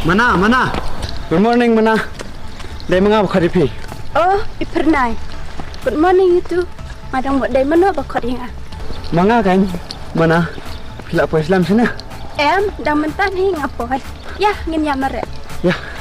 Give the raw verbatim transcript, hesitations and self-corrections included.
Mana, Mana. Good morning, Mana. Dei ma nga ba khot ïa phi. Oh, i Phyrnai. Good morning, itu. Nga dang mut dei mano ba khot ïa nga. Ma nga kan, Mana. Phi lah poi slem shane? Em, dang mynta hi nga poi. Ïa, ngin ïa mareh. Ïa.